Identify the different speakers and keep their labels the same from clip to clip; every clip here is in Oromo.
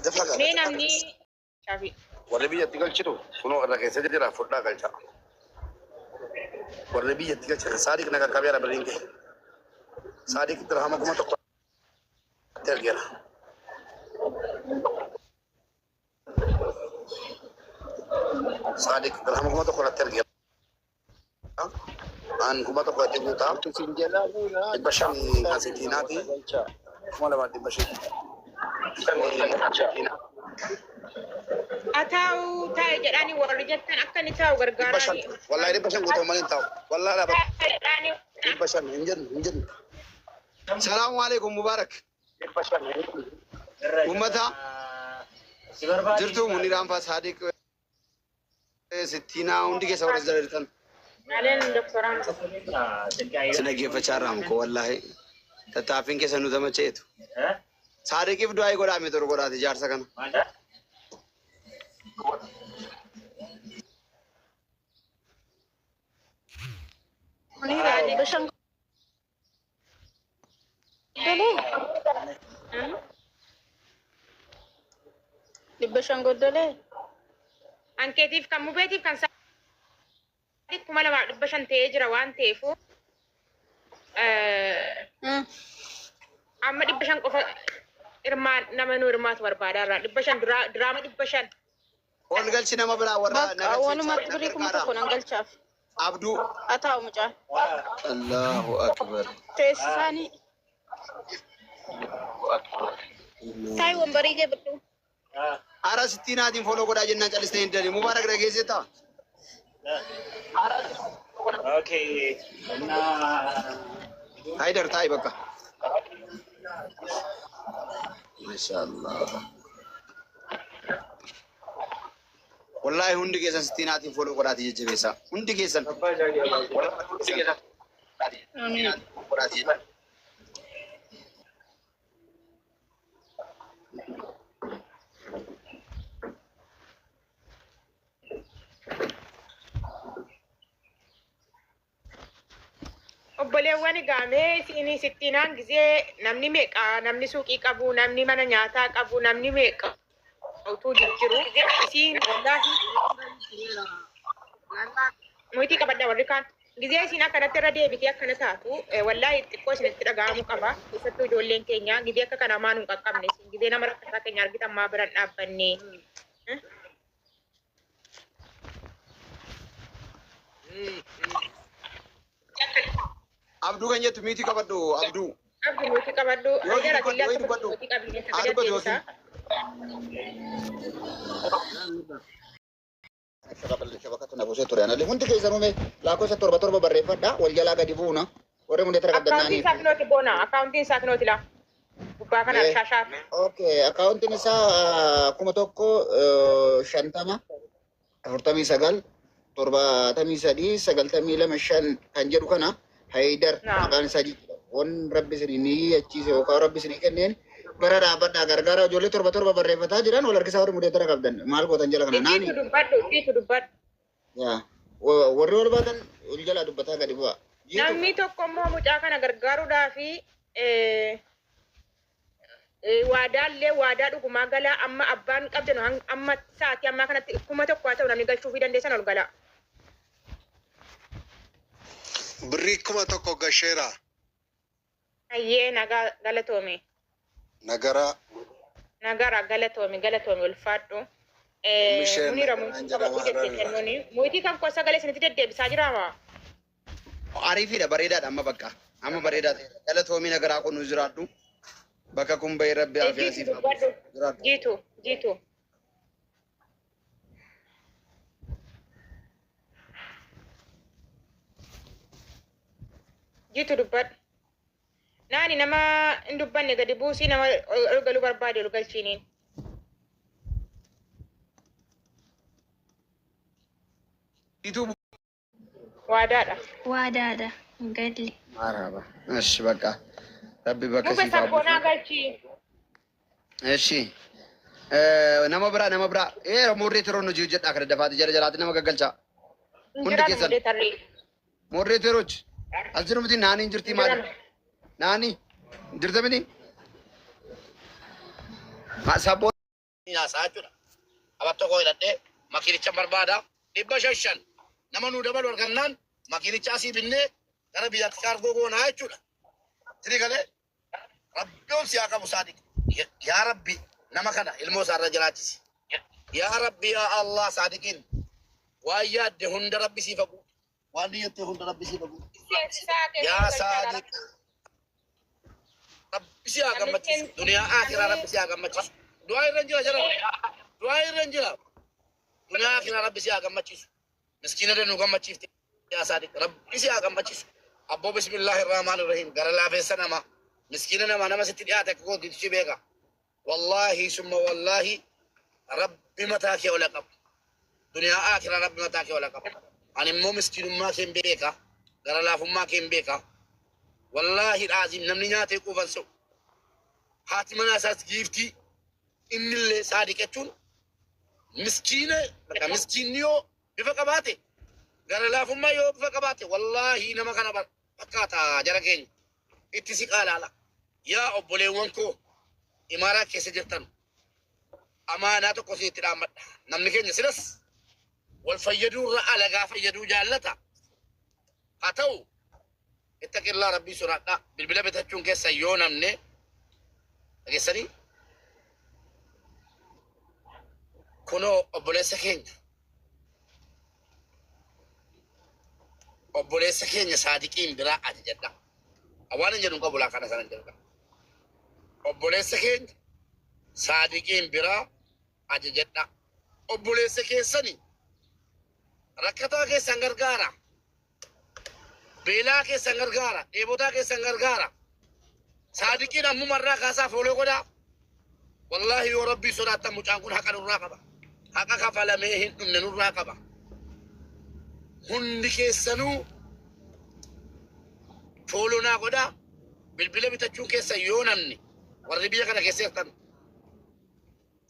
Speaker 1: Dafaa gaa
Speaker 2: Mee
Speaker 1: dafaa
Speaker 2: namni
Speaker 1: gaa.
Speaker 2: Shaafi.
Speaker 1: Warri biyyatti galchitu kunoo irra keessa jira fudhaa galcha. Warri biyyatti galchitu Saadiq na qaqqabeera birriin kee. Saadiq dirhama 1000 natti ergeera. Saadiq dirhama 1000 natti ergeera. An 1000 itti guutaa.
Speaker 3: Isin jalaa buunaa
Speaker 1: 500 kan sitiinaati.
Speaker 3: galchaa.
Speaker 1: 2500.
Speaker 2: Ataa'u taa'e jedhaani warri jettan akka inni taa'u
Speaker 1: 500.
Speaker 2: gargaaraani.
Speaker 1: Wallaahi 500 guutuu malee hin taa'u. Wallaahi dhaabadhu.
Speaker 2: Taa'e jedhaani.
Speaker 1: 500 hin jennu hin jennu.
Speaker 4: Salaamu alaikum Mubarak.
Speaker 1: 500.
Speaker 4: Ummata jirtu Muniraan faa Saadiq Sittiinaa hundi keessa warra jala jirtan.
Speaker 2: Aleen doktoraan.
Speaker 4: Si dhaggeeffachaa irraa mukoo wallaahi. Tattaaffiin keessa nu tamacheetu. Saadiqiif du'aa godhaa mee toru godhaati jaarsa kana.
Speaker 5: Munira 500 goddolee? 500 goddolee?
Speaker 2: Ankeetiif kan mubeetiif kan Saadiq 2500 ta'ee jira waan ta'eefu amma 500 qofa hirmaan nama nu hirmaatu barbaadaa irraa 500 duraa diraama 500.
Speaker 4: Ol galchi nama biraa warra
Speaker 5: Bakka
Speaker 4: na galcheechaa
Speaker 5: walumatti
Speaker 4: na
Speaker 5: birrii kuma
Speaker 4: gargaara.
Speaker 5: tokko nan galchaaf.
Speaker 4: Abduu.
Speaker 5: Haa taa'u mucaan.
Speaker 4: Allahu akbar.
Speaker 5: Teessisaanii. Taa'i wambarii kee badhuu.
Speaker 4: Ara sittii naatiin follow godhaa jennaan callistee hin didani. Mubaarak dhageesseettaa?
Speaker 6: Okay.
Speaker 4: Haydar taa'i bakka. Mashallah. Wallaahi hundi keessan sittii naatiin follow godhaati jajjabeessaa. Hundi keessan. Hundi keessan. Godhaati.
Speaker 2: Obboleewwan egaa mee isin sittiinaan gizee namni meeqa namni suuqii qabu namni mana nyaataa qabu namni meeqa utuu jijjiru isiin wallaahi moitii qabadha warri kaan gizee isiin akkanatti irra deebitee akkana taatu wallaahi xiqqoo isinitti dhaga'amuu qaba keessattuu ijoolleen keenya gizee akka kanaa maa nu hin qaqqabne isin gizee nama rakkataa keenya argitan maa biran dhaabbanne.
Speaker 4: Abduu kan jettu miitii qabadhu Abduu.
Speaker 2: Abdu miitii qabadhu.
Speaker 4: Yoo
Speaker 2: Jara
Speaker 4: dubbadhu
Speaker 2: killaa
Speaker 4: yoo dubbadhu.
Speaker 2: miitii qabdi
Speaker 4: Haa
Speaker 2: sagalee
Speaker 4: dubbatu
Speaker 2: deebisaa.
Speaker 4: yookiin.
Speaker 7: Shabakatu na buusee ture anallee hundi keessanuu mee lakkoofsa torba torba barreeffadha wal jalaa gadi buuna warri hundee tara
Speaker 2: Akkaawuntiin
Speaker 7: qabdannaanii.
Speaker 2: isaa kinooti boona. Akkaawuntiin isaa kinooti laa. Gubbaa kana shaashaa.
Speaker 7: Okay, akkaawuntiin isaa 1050 49 73 92 5 kan jedhu kana Haydar
Speaker 2: Naam.
Speaker 7: maqaan isaa jechuudha. Wan rabbi isinii ni achiise yookaan rabbi isinii kenneen bara dhaabbadhaa gargaara ijoollee torba torba barreeffataa jiran wal harkisaa warri mudeetara qabdan maal gootan jala kana naani.
Speaker 2: Jiitu dubbadhu. Jiitu dubbadhu.
Speaker 7: Yaa warri ol baatan ol jalaa dubbataa gadi bu'a. Jiitu.
Speaker 2: Namni tokko immoo mucaa kana gargaaruudhaafi waadaallee waadaa dhugumaa galaa amma abbaan qabdanu amma sa'aatii ammaa kanatti 1000 haa ta'u namni galchuufii dandeessan ol galaa.
Speaker 8: Birrii 1000 gasheera.
Speaker 2: Hayyee nagaa galatoomi.
Speaker 8: Nagaraa.
Speaker 2: Nagara galatoomi galatoomi ulfaadhu.
Speaker 8: Oomisheen
Speaker 2: Munira
Speaker 8: Nagaraan
Speaker 2: muyitii
Speaker 8: jedhama
Speaker 2: qabadhu jette
Speaker 8: Hararraa.
Speaker 2: kennuuni. Muyitii kan koo sagalee isinitti deddeebisaa jiraama.
Speaker 4: Ariifiidha bareedaadha amma bakka. Amma bareedaa ta'eera. Galatoomii nagaraa kun nu jiraadhu. Bakka kun bahee rabbi aafiyaa
Speaker 2: Jiitu
Speaker 4: siif haa
Speaker 2: dubbadhu.
Speaker 4: buusu. Jiraadhu.
Speaker 2: Jiitu jiitu. Jiitu dubbadhu. Naani nama hin dubbanne gadi buusii nama ol galuu barbaade ol galchiiniin.
Speaker 4: Jiituu
Speaker 2: Waadaadha.
Speaker 9: Waadaadha. Hin galle.
Speaker 4: Marhaba. Eshi bakka. Rabbi bakka
Speaker 2: Mube
Speaker 4: siif haa
Speaker 2: sabboonaa
Speaker 4: buusu.
Speaker 2: galchi.
Speaker 4: Eshi. Nama biraa nama biraa. Moderateroon hojii hojjedhaa kana dafaati jala jalaatti nama gaggalchaa.
Speaker 2: Hin
Speaker 4: Hundi
Speaker 2: jiran
Speaker 4: keessan.
Speaker 2: moderatorri.
Speaker 4: Moderateroch. As jiru miti naanii hin jirtii
Speaker 2: Hin
Speaker 4: maali?
Speaker 2: jiran.
Speaker 4: Naanii. Jirta miti? Sabboon.
Speaker 1: haasaa jechuudha. Qabattoo koo hidhadhee makiinicha barbaada. 500 nama nuu dabalu argannaan makiinicha asii binnee gara biyyaatti kaargoo goonaa jechuudha. Sini galee Rabbiin si haa qabu Saadiq. Yaa Rabbi, nama kana ilmoo isaarra jiraachisi. Yaa Rabbi, yaa Allah, Saadiqiin waan yaadde hunda Rabbi siif haa guutu. Waan niyyatte hunda Rabbi siif haa guutu.
Speaker 2: Seensisaa keessa
Speaker 1: Yaa
Speaker 2: galchaa.
Speaker 1: Saadiq, Rabbi si haa gammachiisu. Duniyaa akhiraa Rabbi si haa gammachiisu. Du'aa irra hin jira jara. Du'aa irra hin jira. Duniyaa akhiraa Rabbi si haa gammachiisu. Miskiina nu gammachiifte. Yaa Saadiq, Rabbi si haa gammachiisu. Abboo, bismillaahi rahmaan rahiim, gara laafeessa nama. Miskiina nama, nama sitti dhiyaate akka gootitu si beeka. Wallaahi summa wallaahi, Rabbi mataa kee ola qabu. Duniyaa akhiraa Rabbi mataa kee ola qabu. Ani immoo miskiinummaa kee hin beeka. Gara laafummaa kee hin beeka. Wallaahi dhaazim, namni nyaatee quufan se'u. Haati manaa isaas giiftii, innillee Saadiq jechuun miskiina. Bakka miskiinni yoo bifa qabaate, gara laafummaa yoo bifa qabaate, wallaahi nama kana fakkaata jara keenya. Itti siqaa laala. Yaa obboleewwan koo Imaaraa keessa jirtan, amaanaa tokko itti dhaammadha. Namni keenya silas wal fayyaduu irra alagaa fayyaduu jaallata. Haa ta'u, ittaqillaa, Rabbii sodaadhaa. Bilbila bitachuun keessa yoo namne dhageessanii, kunoo obboleessa keenya Saadiqiin biraa ajajadha. Waan hin jedhu hin qabu laa, kana sana hin jedhu. Obboleessa keenya Saadiqiin biraa ajajadha. Obboleessa keessani rakkataa keessan gargaara. Beelaa keessan gargaara. Dheebotaa keessan gargaara. Saadiqiin ammumarraa kaasaa follow godhaa. Wallaahi yoo Rabbii sodaattan, mucaan kun haqa nurraa qaba. Haqa kafalamee hin dhumne nurraa qaba. Hundi keessanuu follow naa godhaa. Bilbila bitachuun keessan yoo namni warri biyya kana keessa jirtan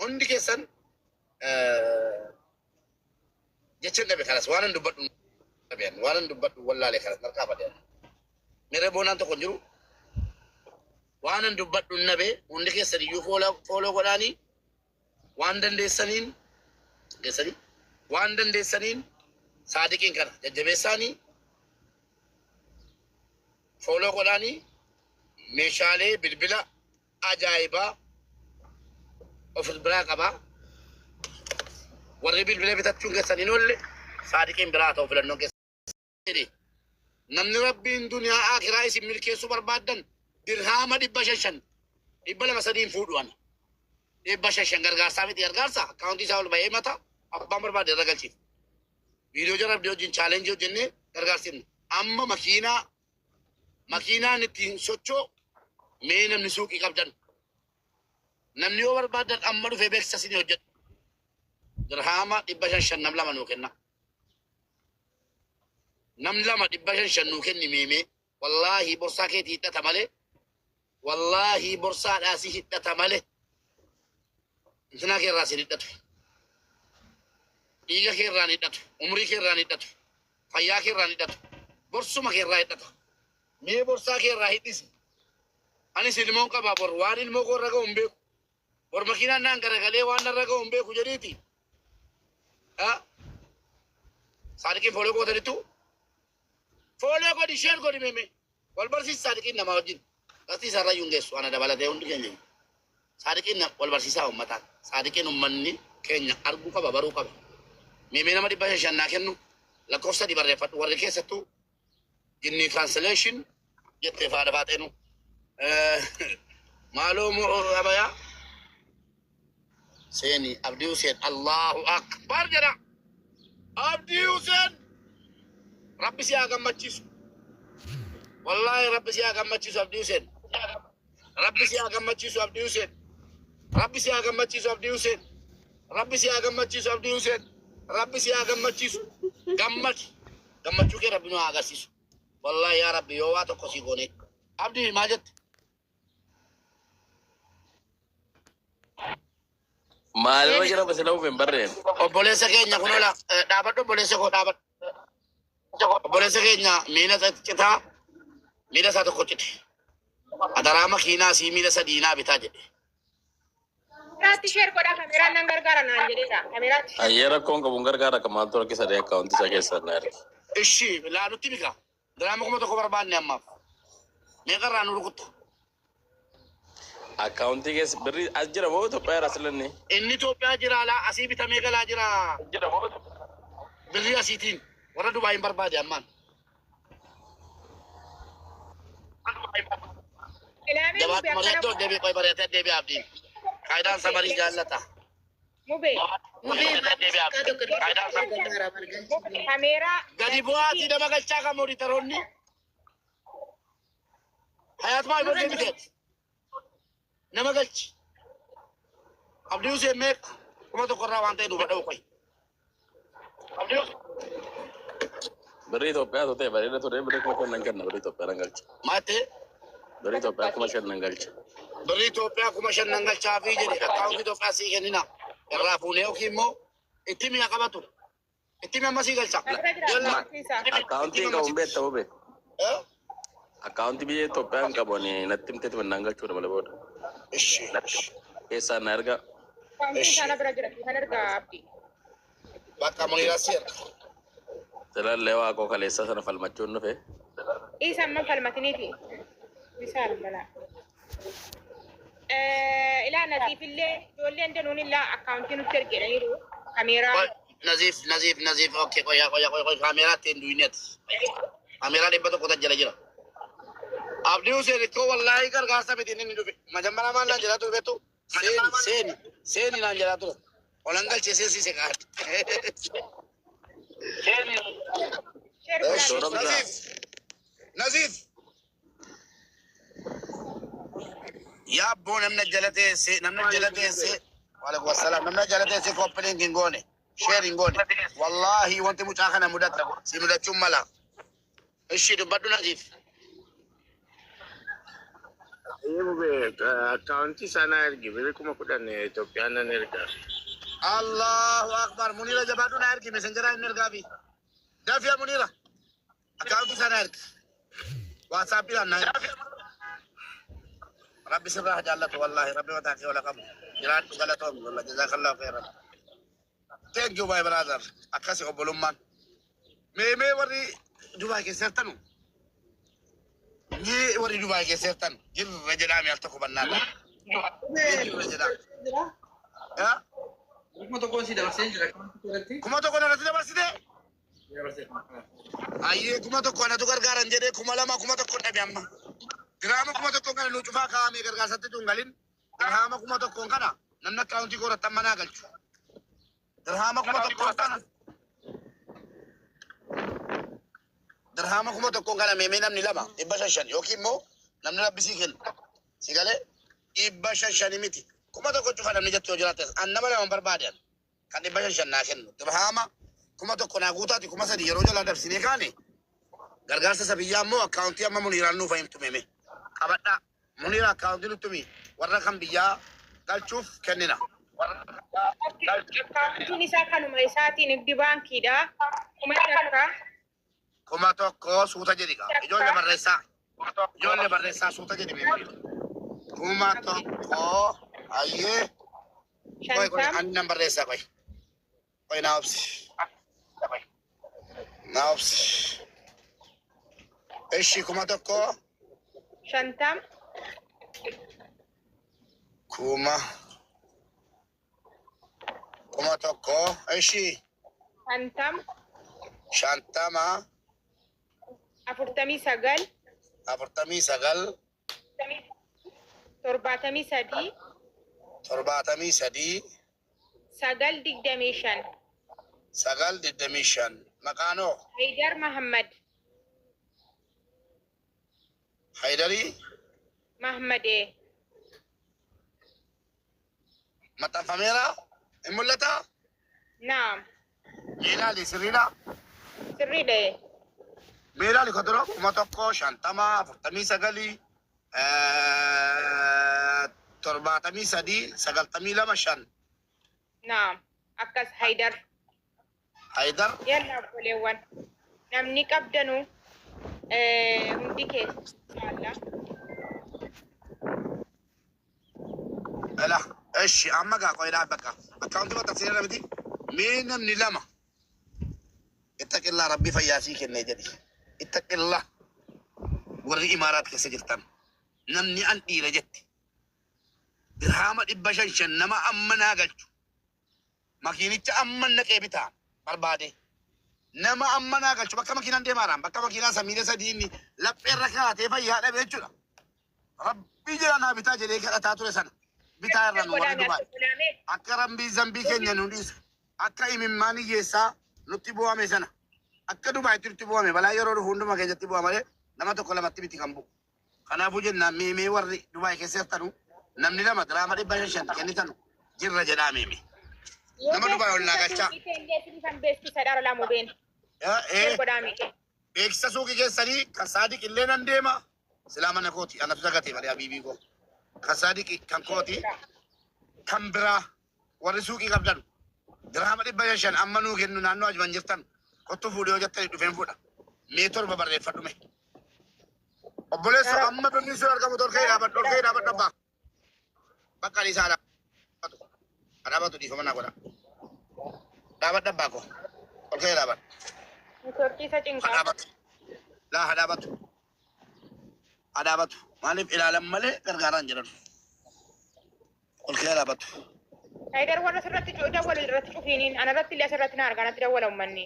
Speaker 1: hundi keessan, jecha hin dhabe kanas, waan hin dubbadhu dhabeen, waan hin dubbadhu wallaalee kanas narkaa badeen. Mere boonaan tokko hin jiru. Waan hin dubbadhu hin dhabe. Hundi keessan iyyuu follow godhaanii, waan dandeessaniin geessanii, waan dandeessaniin Saadiqiin kana jajjabeessaanii follow godhaanii, meeshaalee bilbila ajaa'ibaa of biraa qabaa. Warri bilbila bitachuun keessan hin oolle, Saadiqiin biraa ta'u filannoon keessan. Namni Rabbiin duniyaa akiraa isin milkeessuu barbaaddan, dirhaama 500, 200, 3n fuudhu ana. 500 gargaarsaa miti, gargaarsa akkaawuntii isaa ol bahee mata abbaan barbaade irra galchiif. Viidiyoo jara abdii wajjin challenge hojjennee gargaarsifne. Amma makiinaan ittiin socho'u, mee namni suuqii qabdan. Namni yoo barbaadan amma dhufee beeksisa isinii hojjedhu. Dirhaama 500 nam lama nuu kenna. Namni lama 500 nuu kenni meemee. Wallaahi borsaa keetii hidhata malee. Wallaahi borsaadhaa si hidhata malee. Intinaa kee irraa si hidhatu. Dhiiga kee irraa hidhatu. Umrii kee irraa hidhatu. Fayyaa kee irraa hidhatu. Borsuma kee irraa hidhata. Mee borsaa kee irraa hidhisi. Anis ilmoon qaba, bor waan ilmoo koo irra ga'u hin beeku. Bor makiinaan naan garagalee waan narra ga'u hin beeku jedhiiti. Saadiqiin follow gootanitu, follow godhi, share godhi, meeme. Wal barsiisi Saadiqiin namaa wajjin. Barsiisa irra iyyuu hin geessu ana dabalatee hundi keenya. Saadiqiin wal barsiisaa uummataa. Saadiqiin uummanni keenya arguu qaba, baruu qaba. Meemee nama 500 naa kennu, lakkoofsa 3 barreeffadhu, warri keessattuu jinnii translation jettee faadha faaxeenu. Maaloo abayaa seeni Abdii Huseen, Allahu akbar jedha. Abdii Huseen, Rabbi si haa gammachiisu. Wallaahi Rabbi si haa gammachiisu, Abdii Huseen. Rabbi si haa gammachiisu, Abdii Huseen. Rabbi si haa gammachiisu, Abdii Huseen. Rabbi si haa gammachiisu, Abdii Huseen. Rabbi si haa gammachiisu. Gammadi. Gammachuu kee Rabbi nu haa agarsiisu. Wallaahi yaa Rabbi, yoo waa tokko sii goone. Abdii, maal jette?
Speaker 3: Maalirra jira basila uuf hin barreen.
Speaker 1: Obboleessa keenya kun ola dhaabadhu, obboleessa koo dhaabadhu. Obboleessa keenya miila citaa, miila isaa tokko cite. Adaraa makiinaa sii miila sadiinaa bitaa jedhe.
Speaker 2: Kaameraatti share godhaa, kaameraan nan gargaara naan jedheera. Kaameraatti share.
Speaker 3: Ayyee, rakkoon qabuun gargaara akka maaltu rakkisa dee akkaawuntii isaa keessaa na erge.
Speaker 1: Ishi laalutti bika. Diraama 1000 barbaanne ammaaf. Meeqarraa nu rukutta?
Speaker 3: Akkaawuntii keessa birrii as jira moo Itoophiyaa irraa silanne?
Speaker 1: Inni Itoophiyaa jira, alaa asii bitamee galaa jira. Birrii asiitiin warra Dubaayin barbaade ammaan.
Speaker 2: Ilaamee
Speaker 1: Jabaatu
Speaker 2: mubee
Speaker 1: malee
Speaker 2: akkana
Speaker 1: iddoo deebi'ee qoy bareetee deebi'ee abdiin. Faayidaan samarii jaallata.
Speaker 2: Mubee. Kaameeraa.
Speaker 1: Gadi bu'aatii nama galchaa kan mooditaroonni. Hayaat maa ijoollee biteet. Nama galchi. Abdii Hussein meeqa? 1000 irraa waan ta'e duuba dha'u qoy. Abdii Hussein.
Speaker 3: Birrii Itoophiyaa ta'e bareeda ture, birrii 5,000 nan kenna, birrii Itoophiyaa nan galcha.
Speaker 1: Maattee?
Speaker 3: Birrii Itoophiyaa 5,000 nan galcha.
Speaker 1: Birrii Itoophiyaa 5,000 nan galchaa fi jedhe, akkaawuntii Itoophiyaa sii kennina. Irraa fuunee yookiin immoo itti mi'a qabatu. Itti mi'a amma sii galcha. Yalla.
Speaker 3: Akkaawuntii qabu hin beekta bube. Akkaawuntii biyya Itoophiyaa hin qabu, ani natti himteetu nan galchuudha malee booda.
Speaker 1: Ishi.
Speaker 3: Keessaan na ergaa.
Speaker 2: Akkaawuntiin isaana bira jira. Kan ergaa abdii.
Speaker 1: Bakka Muniiraa si erga.
Speaker 3: Silallee waa koo kaleessa sana falmachuun dhufe.
Speaker 2: Isa amma falmatiniiti. Bisaal balaa. Ilaa Naziif illee ijoolleen danuun illaa akkaawuntii nutti ergedhaniiru. Kaameeraa.
Speaker 1: Naziif, Naziif, Naziif, okay, qoya, qoya, qoya, qoya, kaameeraa ittiin duwineet. Kaameeraa 100 jala jira. Abdii Hussein ikkoo wallaahi gargaarsa miti inni dhufe. Majammaraa maal naan jedhaa ture beektu? Seeni, seeni, seeni naan jedhaa ture. Olan galchee seensise qaadhi. Naziif, Naziif. Yaa abboo, namni jala teessee, namni jala teessee. Waalaikum assalaam. Namni jala teessee copy link hin goone. Share hin goone. Wallaahi wanti mucaa kana mudata. Si mudachuun mala. Ishi dubbadhu, Naziif.
Speaker 6: Akkaawuntii sana ergi, birrii 10,000 Itoophiyaan nan erga.
Speaker 1: Allahu akbar. Munira, jabaadhu, na ergi. Messengeraa inni ergaafi. Dafiya Munira. Akkaawuntii sana ergi. WhatsAppiidhaan na ergi. Rabbi sirraa haa jaallatu, wallaahi rabbi mataa kee wala qabu. Jiraadhu, galatoomi, wallahi jazakallahu khairan. Thank you, my brother. Akkasi obbolummaan. Mee mee, warri Dubaay keessa jirtanu. Mee warri Dubaay keessa jirtan jirra jedhaame al tokko bannaadha. Jirra jedhaa. Yaa?
Speaker 10: 1000n si dabarsee jira irratti.
Speaker 1: 1000 irratti dabarsite? Ayyee, 1000 anatu gargaaran jedhee 2000 1000 dhabe amma. Diraama 1000 kana nu cufaa kaa'amee gargaarsatti tun galin. Dirhaama 1000 kana namni akkaawuntii koorratti amma naa galchu. Dirhaama 1000 kana. Dirhaama 1000 kana meemee namni lama 500 yookiin immoo namni rabbisii kennu. Si galee 500 miti. 1000 cufa namni jettu yoo jiraattes an nama lama barbaadan kan 500 naa kennu. Dirhaama 1000 naa guutaati, 3000 yeroo jalaa dabsinee kaane gargaarsa isa biyyaa immoo akkaawuntii amma Muniiraan nuuf himtu meeme. Qabadhaa. Muniira, akkaawuntii nutti himi, warra kan biyyaa galchuuf kennina.
Speaker 2: Akkaawuntiin isaa kanuma isaatiin Nigdi Baankiidha. 1000.
Speaker 1: 1000, suuta jedhi gaa. Ijoollee barreessaa. Ijoollee barreessaa, suuta jedhi meeme. 1000, ayyee. Qoy qoy.
Speaker 2: 50.
Speaker 1: Ani nan barreessaa, qoy. Qoy, naa obsi. Naa obsi. Ishi, 1000.
Speaker 2: 50.
Speaker 1: 1000, ishi.
Speaker 2: 50.
Speaker 1: 50.
Speaker 2: 49.
Speaker 1: 49.
Speaker 2: 73.
Speaker 1: 73.
Speaker 2: 925.
Speaker 1: 925. Maqaanoo?
Speaker 2: Haydar Mahammad.
Speaker 1: Haydarii.
Speaker 2: Mahammadee.
Speaker 1: Maxxanfameera, hin mul'ataa?
Speaker 2: Naam.
Speaker 1: Miilaali sirriidha.
Speaker 2: Sirriidha.
Speaker 1: Miilaali kodoro, 1000, 50, 49, 73, 92, 5.
Speaker 2: Naam. Akkas, Haydar.
Speaker 1: Haydar.
Speaker 2: Yalla obboleewwan. Namni qabdanu hundi keessa. Inshallah.
Speaker 1: Ela. Ishi amma gaa qoyidhaa bakka akkaawuntii maxxansineera miti. Mee namni lama ittaqillaa rabbi fayyaa sii kennee jedhi. Ittaqillaa warri Imaaraat keessa jirtan namni an dhiira jetti. Dirhaama 500 nama amma naa galchu. Makiinicha amma naqee bitaa barbaade. Nama amma naa galchu bakka makiinaan deemaaraan bakka makiinaa samiila sadii inni lapheerra kaatee fayyaa dhabe jechuudha. Rabbii jira naa bitaa jedhee kadhataa ture sana. Bitaa irra nu warri Dubaay. Akka rabbii zambii keenya nu dhiisu. Akka imimmaan hiyyeessaa nutti bu'ame sana. Akka Dubaayitti nutti bu'ame balaa yeroo dhufu hunduma keenyatti bu'a malee nama tokko lamatti miti kan bu'u. Kanaafuu jennaan meemee warri Dubaay keessa jirtanu namni lama diraama 500 kennitanu jirra jedhaa meeme. Nama Dubaay ol naa galchaa. Beeksisa suuqii keessanii kan Saadiq illee nan deema. Silaa mana kooti anatu dagatee malee habiibii koo. Kan Saadiq kan kooti kan biraa warri suuqii qabdan diraama 500 amma nuu kennu naannoo Ajman jirtan kottu fuudhee yoo jettanii dhufeen fuudha. Mee torba barreeffadhu mee. Obboleessa amma birri sun argamu tolkee dhaabadhu olkee dhaabadhu abbaa. Bakka isaa dhaabatu. Dhaabatu dhiifama naa godha. Dhaabadhu abbaa koo. Olkee dhaabadhu.
Speaker 2: Networkii isa cinqaa.
Speaker 1: Dhaabatu. Laa haa dhaabatu. Haa dhaabatu. Maaliif ilaalan malee gargaaraan jedhan. Olkee dhaabatu.
Speaker 2: Haydar warra asirratti dawwalu irratti cufiiniin anarratti illee asirratti na argaa natti dawwala uummanni.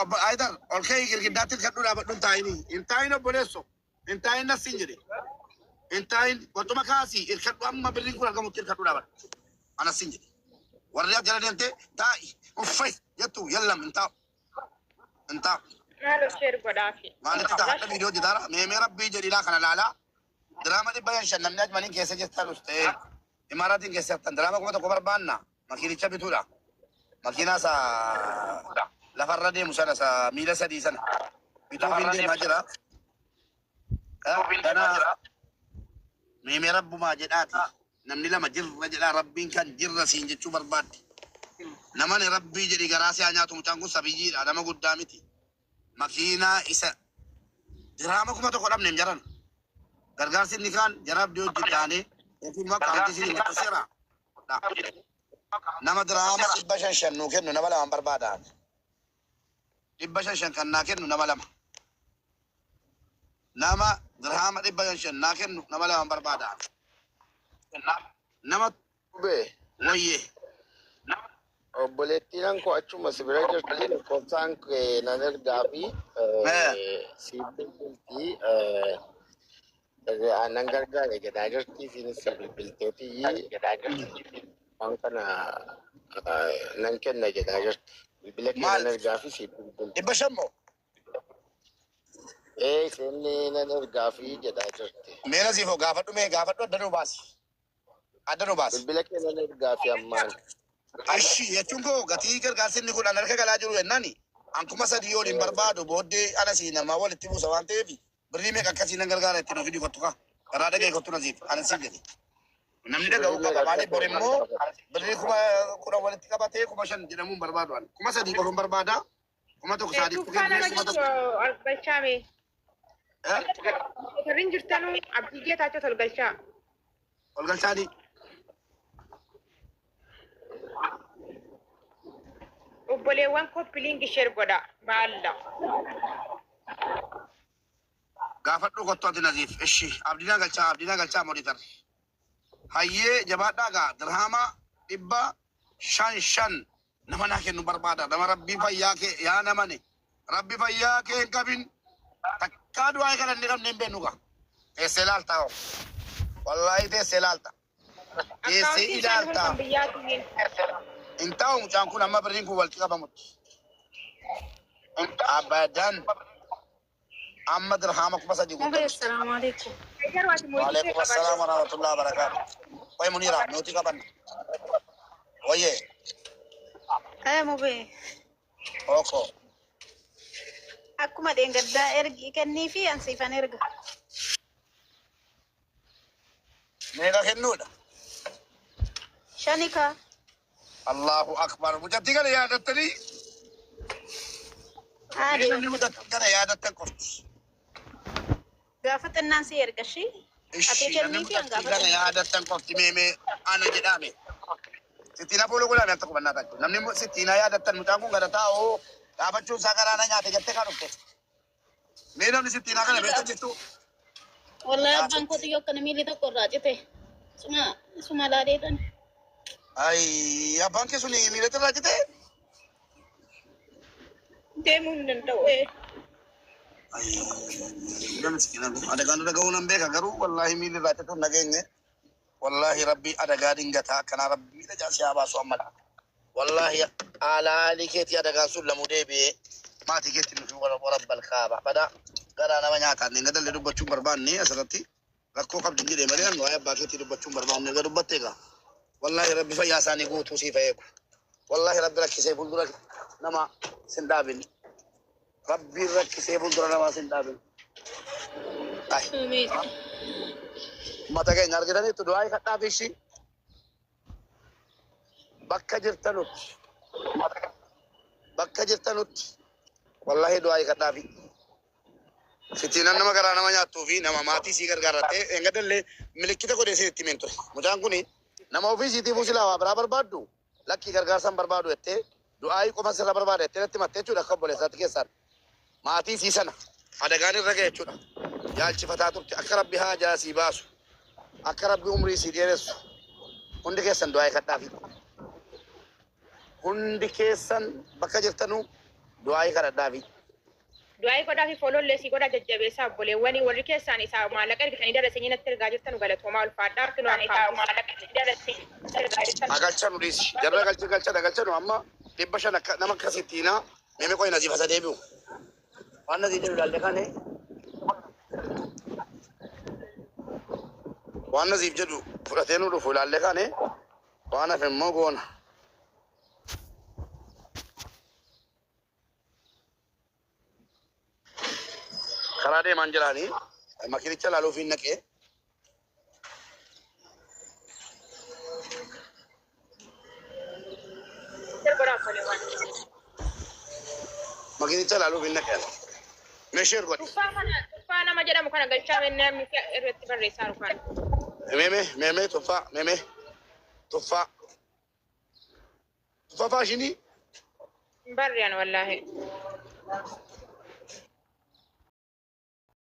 Speaker 1: Obbo Haydar olkee girgiddaatti kadhu dhaabadhu hin taa'ini. Hin taa'in obboleesso. Hin taa'in nasiin jedhe. Hin taa'in barcuma kaasii hirkadhu amma birriin kun argamutti hirkadhu dhaabadhu. Anasiin jedhe. Warri as jala deemtee taa'i uffai jettu yallam hin taa'u. Hin taa'u.
Speaker 2: Maal share godhaafi.
Speaker 1: Maalitti ta'a hadha viidiyoo hojjetaara. Meemee rabbii jedhilaa kana laalaa. Diraama 500 namni Ajmaniin keessa jirtanus ta'ee Imaaraatiin keessa jirtan diraama 1000 barbaanna. Makiinicha bituudha. Makiinaa isa lafarra deemu sana isa miila sadii sana bituuf hin deemaa jira. Kana meemee rabbumaa jedhaati. Namni lama jirra jedhaa rabbiin kan jirra siin jechuu barbaadde. Namani rabbii jedhi garaa si haa nyaatu mucaan kun sabiyyiidha nama guddaa miti. Makiinaa isa diraama 1000 dhabne hin jaran. Gargaarsi inni kaan jara abdii hojii taanee yookiin immoo akkaawuntii isinii maxxanseera. Nama diraama 500 nuu kennu nama lama barbaada. 500 kan naa kennu nama lama. Nama diraama 500 naa kennu nama lama barbaada. Nama wayyee.
Speaker 6: Obboleettiin koo achuma si bira jirti lakkoofsaan kee nan ergaa fi siif bilbilti nan gargaare jedhaa jirti isiinis si bilbilteetii waan kana nan kenna jedhaa jirti. Bilbila kee nan ergaa fi siif bilbilti.
Speaker 1: 500 moo?
Speaker 6: Ee isheen nan ergaa fi jedhaa jirti.
Speaker 1: Mee nasiifoo gaafadhu mee gaafadhu adda nuu baasi. Adda nuu baasi.
Speaker 6: Bilbila kee nan ergaa fi ammaan.
Speaker 1: Ashi jechuun koo gatii gargaarsi inni kun an harka galaa jiru jennaani an 3000 yoo hin barbaadu booddee ana sii namaa walitti buusa waan ta'eef birrii meeqa akkasii nan gargaara itti nuuf fidi kottu kaa karaa dhagee kottu nasiif ana siif jedhe. Namni dhaga'uu qaba maaliif bor immoo birrii 10,000 walitti qabatee 5,000 jedhamuu hin barbaadu ani 3000 qofa hin barbaada 1000 sadii
Speaker 2: Tuffaa nama
Speaker 1: kennee kuma
Speaker 2: jirtu
Speaker 1: tokko.
Speaker 2: ol galchaame. Warri jirtanuu abdii geetaachoo ol galchaa.
Speaker 1: Ol galchaanii.
Speaker 2: Obboleewwan copy link share godha. Baalla.
Speaker 1: Gaafadhu kottu ati Naziif. Ishi abdiinaa galchaa abdiinaa galchaa monitor. Hayyee jabaadhaa gaa dirhaama 500 nama naa kennu barbaada. Nama rabbii fayyaa kee yaa namani. Rabbi fayyaa kee hin qabin. Takkaa du'aa kana inni qabne hin beeknu gaa. Teessee ilaaltaa hoo. Wallaahi teessee ilaalta. Teessee
Speaker 2: Akkaawuntiin isaanii kun
Speaker 1: ilaalta.
Speaker 2: kan biyyaatiin.
Speaker 1: Hin taa'u mucaan kun amma birriin kun walitti qabamutti. Abadan. Amma dirhaama 3000
Speaker 5: Mubee,
Speaker 1: guuttamu.
Speaker 5: assalaamu alaikum.
Speaker 2: Garuu ati mootii kee
Speaker 1: Waalaikum
Speaker 2: qabadhu.
Speaker 1: assalam warahmatullahi wabarakatuh. Wai Munira, nuti qabanna. Wayyee,
Speaker 5: Mubee,
Speaker 1: oko.
Speaker 5: akkuma dheengaddaa ergi kennii fi ansiifan erga.
Speaker 1: Meeqa kennuudha?
Speaker 5: Shani kaa.
Speaker 1: Allahu akbar. Mucattii kana yaadattanii?
Speaker 5: Haadhi.
Speaker 1: Namni mucattii kana yaadattan qofti.
Speaker 5: Gaafa xinnaan si erga shi. Ati
Speaker 1: Ishi namni
Speaker 5: kenniifi an
Speaker 1: mucattii
Speaker 5: gaafadhu.
Speaker 1: kana yaadattan qofti meemee ana jedhame. Sittiina fuula godhame akka qubannaa taatu. Namni sittiina yaadattan mucaan kun gadataa oo dhaabachuun isaa karaa na nyaate jettee kan dhufte. Mee namni sittiinaa kana beektan jirtu?
Speaker 5: Wallahi abbaan koo xiyyoo akkana miilli tokko irraa cite. Suma suma laadeetan.
Speaker 1: Ayi abbaan kee sun miilatti irraa cite?
Speaker 5: Deemuu hin danda'u.
Speaker 1: Ayi adagaan dhaga'uu nan beeka garuu wallaahi miilli irraa cituun nageenye. Wallaahi rabbi adagaa dingataa akkanaa rabbi miila jaasii haa baasu amma laata. Wallaahi alaalii keetii adagaan sun lamuu deebi'ee maatii keetti nufi warabbal kaaba. Bada garaa nama nyaataan hin gadallee dubbachuun barbaanne asirratti rakkoo qabdi jedhee malee an waa'ee abbaa keetii dubbachuun barbaanne erga dubbatte egaa. Wallaahi rabbi fayyaa isaanii guutuu siif haa eegu. Wallaahi rabbi rakkisee fuuldura nama sin dhaabin. Rabbi rakkisee fuuldura nama sin dhaabin. Ay,
Speaker 5: Amiin.
Speaker 1: Uummata keenya argitanitti du'aa kadhaaf ishii bakka jirtanutti bakka jirtanutti wallahi du'aa kadhaafi. Sittiinan nama garaa nama nyaattuu fi nama maatii sii gargaarrattee engadallee milikkita godhee sitti himeen ture. Mucaan kuni nama ofii siitiifuu silaa waa biraa barbaaddu lakkii gargaarsa hin barbaadu jettee du'aayii qofa sirra barbaada jettee natti himatte jechuudha akka obboleessaatti keessaan. Maatii sii sana adagaan irra ga'e jechuudha. Yaalchifataa turte akka rabbi haajaa sii baasu akka rabbi umrii sii dheeressu hundi keessan du'aayii kadhaafi. Hundi keessan bakka jirtanuu du'aayii kadhadhaafi.
Speaker 2: Du'aa'ii godhaa fi foolollee sii godhaa jajjabeessaa obboleewwanii warri keessaan isaa maallaqa ergitanii dabarsanii natti ergaa jirtan galatoomaa ulfaadhaa harki nu akkaawwantii.
Speaker 1: Agalchanu dhiisi. Jarra galcha galcha galchanu amma 500 akka nama akkasittiina meeme qoyi nasiif asa deebi'u. Waan nasii jedhu ilaalle kane waan nasiif jedhu fudhatee nu dhufu ilaalle kane waan hafe immoo goona. Karaa deemaan jiraanii makiinicha ilaaluuf hin naqee.
Speaker 2: Godhaa obboleewwan.
Speaker 1: Makiinicha ilaaluuf hin naqee. Meeshee godhi.
Speaker 2: Tuffaa kana tuffaa nama jedhamu kana galchaa namni irratti barreessaa jiru kana.
Speaker 1: Meeme meeme tuffaa meeme tuffaa. Tuffaa faashinii.
Speaker 2: Hin barrean wallaahi.